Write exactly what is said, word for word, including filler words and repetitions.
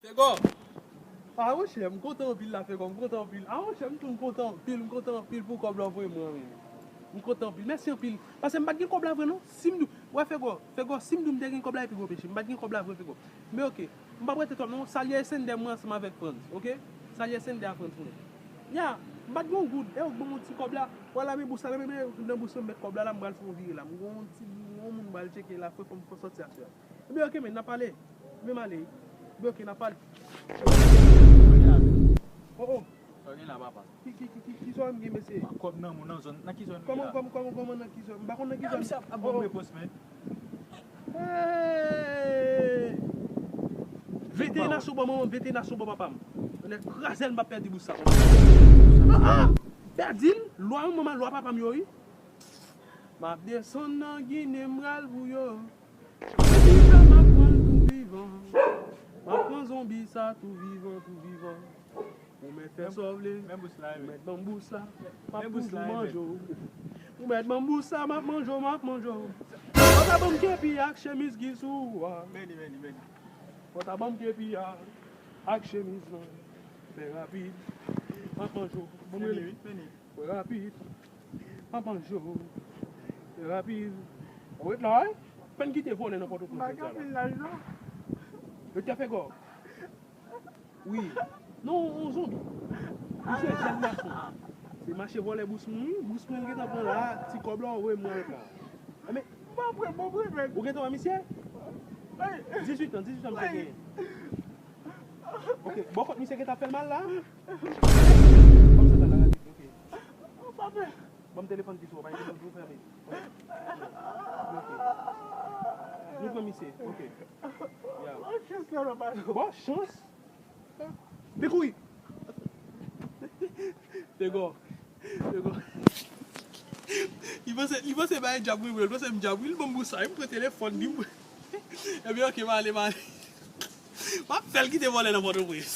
Fego! Ah, monchè, m kontan anpil la, Fego, m kontan anpil. Ah, monchè, m tou m kontan anpil, m kontan anpil pou kòb la w voye mwen, men. M kontan anpil. Mèsi anpil. Paske m pa t gen kòb la vre, non. Si m di w, wè, Fego, Fego, si m di w m te gen kòb la, epi gwo peche. M pa t gen kòb la vre, Fego. Men oke, m p ap rete twòp, non. Salye Sender mwen ansanm avèk Frantz, oke? Salye Sender a Frantz mwen. Ya, m pa t gen yon goud. E w k ban m yon ti kòb la. Wè la, men bous la, men, men, nan bous la, m met kòb la, la, m pral fè yon vire la. M gen yon ti, yon moun m pral tcheke la, frè, fò m fè sòti aswè a. Ebyen, oke, men, n a pale. Men m ale. Ebyen, oke, n a pale. Oh, oh. Sa w gen la, papa? Ki, ki, ki, ki, ki zòn m gen, mesye? Kòb nan moun nan zòn, nan ki zòn w ye la? Kòman, kòman, kòman, kòman, nan ki zòn? M pa konn nan ki zòn. Misye ap, ap ban m repons, men. Hey! Vente nasyon bò manman m, vente nasyon bò papa m. Lè kraze l, m p ap pèdi bous sa. Ah, ah! Pèdi l, lwa manman m, lwa papa m yo, wi. M ap desann nan Ginen, m pral pou yo. Pou kisa m ap pran l tou vivan? M ap pran zonbi sa tou vivan, tou vivan. Ou mèt fè sa w vle. Men bous la, ou mèt ban m bous la. M ap toujou manje w. Ou mèt ban m bous la, m ap manje w, m ap manje w. Fò ta ban m kepi ak chemiz ki sou ou a. Fò ta ban m kepi a ak chemiz lan. Fè rapid. M ap manje w. Ban m rele. Fè rapid. M ap manje w. Fè rapid. Ou ret la, wi. Fè n kite vòlè nan Pòtoprens sa la. Yo te fè gò. Wi. Non, yon zonbi. Misye jèn gason. Se mache vòlè bous moun, wi. Bous mwen l gentan pran la, ti kòb la, ou voye mwen la. Enben, ou gentan wè misye? Dizuit an, dizuit an misye genyen. Ok, bò kot misye gentan fè l mal la. Ban m sa fè la, ok. Ban m telefòn pito, pa gen telefòn pou fèmen. Ok. Nou pran misye, ok. Ya. Bon chans. Li kouri. Pegò. Pegò. Li panse, li panse bay djab wi, wi. Li panse m djab wi. Li ban m bous sa, m pran telefòn li. Ebyen, ok, m ale, m ale. M ap fè l kite vòlè nan Pòtoprens.